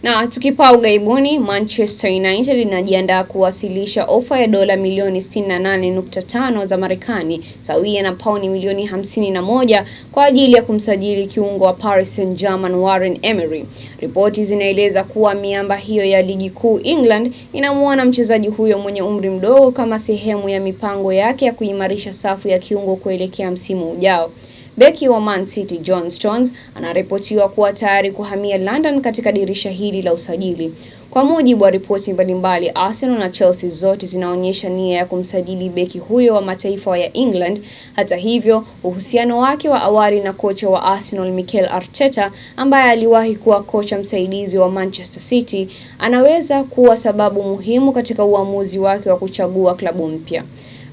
Na tukipaa ughaibuni, Manchester United inajiandaa kuwasilisha ofa ya dola milioni 68.5 za Marekani, sawia na pauni milioni 51 kwa ajili ya kumsajili kiungo wa Paris Saint-Germain Warren Emery. Ripoti zinaeleza kuwa miamba hiyo ya ligi kuu England inamuona mchezaji huyo mwenye umri mdogo kama sehemu ya mipango yake ya kuimarisha safu ya kiungo kuelekea msimu ujao. Beki wa Man City John Stones anaripotiwa kuwa tayari kuhamia London katika dirisha hili la usajili. Kwa mujibu wa ripoti mbalimbali, Arsenal na Chelsea zote zinaonyesha nia ya kumsajili beki huyo wa mataifa ya England. Hata hivyo, uhusiano wake wa awali na kocha wa Arsenal Mikel Arteta, ambaye aliwahi kuwa kocha msaidizi wa Manchester City, anaweza kuwa sababu muhimu katika uamuzi wake wa kuchagua klabu mpya.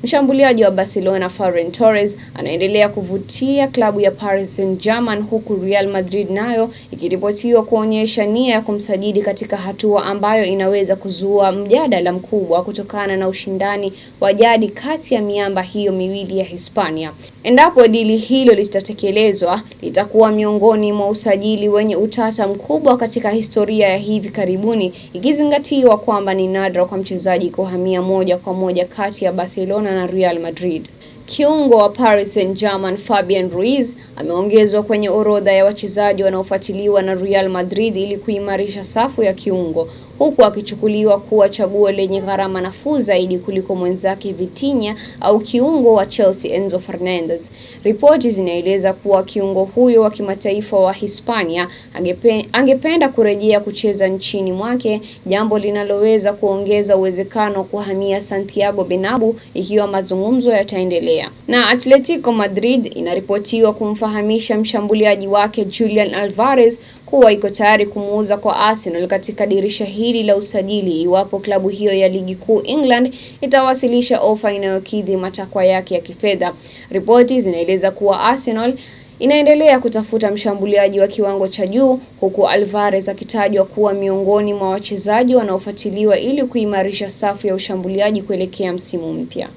Mshambuliaji wa Barcelona Ferran Torres anaendelea kuvutia klabu ya Paris Saint-Germain huku Real Madrid nayo ikiripotiwa kuonyesha nia ya kumsajili katika hatua ambayo inaweza kuzua mjadala mkubwa kutokana na ushindani wa jadi kati ya miamba hiyo miwili ya Hispania. Endapo dili hilo litatekelezwa, litakuwa miongoni mwa usajili wenye utata mkubwa katika historia ya hivi karibuni, ikizingatiwa kwamba ni nadra kwa mchezaji kuhamia moja kwa moja kati ya Barcelona na Real Madrid. Kiungo wa Paris Saint-Germain Fabian Ruiz ameongezwa kwenye orodha ya wachezaji wanaofuatiliwa na Real Madrid ili kuimarisha safu ya kiungo, huku akichukuliwa kuwa chaguo lenye gharama nafuu zaidi kuliko mwenzake Vitinha au kiungo wa Chelsea Enzo Fernandez. Ripoti zinaeleza kuwa kiungo huyo wa kimataifa wa Hispania angependa kurejea kucheza nchini mwake, jambo linaloweza kuongeza uwezekano wa kuhamia Santiago Bernabeu ikiwa mazungumzo yataendelea. Na Atletico Madrid inaripotiwa kumfahamisha mshambuliaji wake Julian Alvarez kuwa iko tayari kumuuza kwa Arsenal katika dirisha hili la usajili iwapo klabu hiyo ya ligi kuu England itawasilisha ofa inayokidhi matakwa yake ya kifedha. Ripoti zinaeleza kuwa Arsenal inaendelea kutafuta mshambuliaji wa kiwango cha juu huku Alvarez akitajwa kuwa miongoni mwa wachezaji wanaofuatiliwa ili kuimarisha safu ya ushambuliaji kuelekea msimu mpya.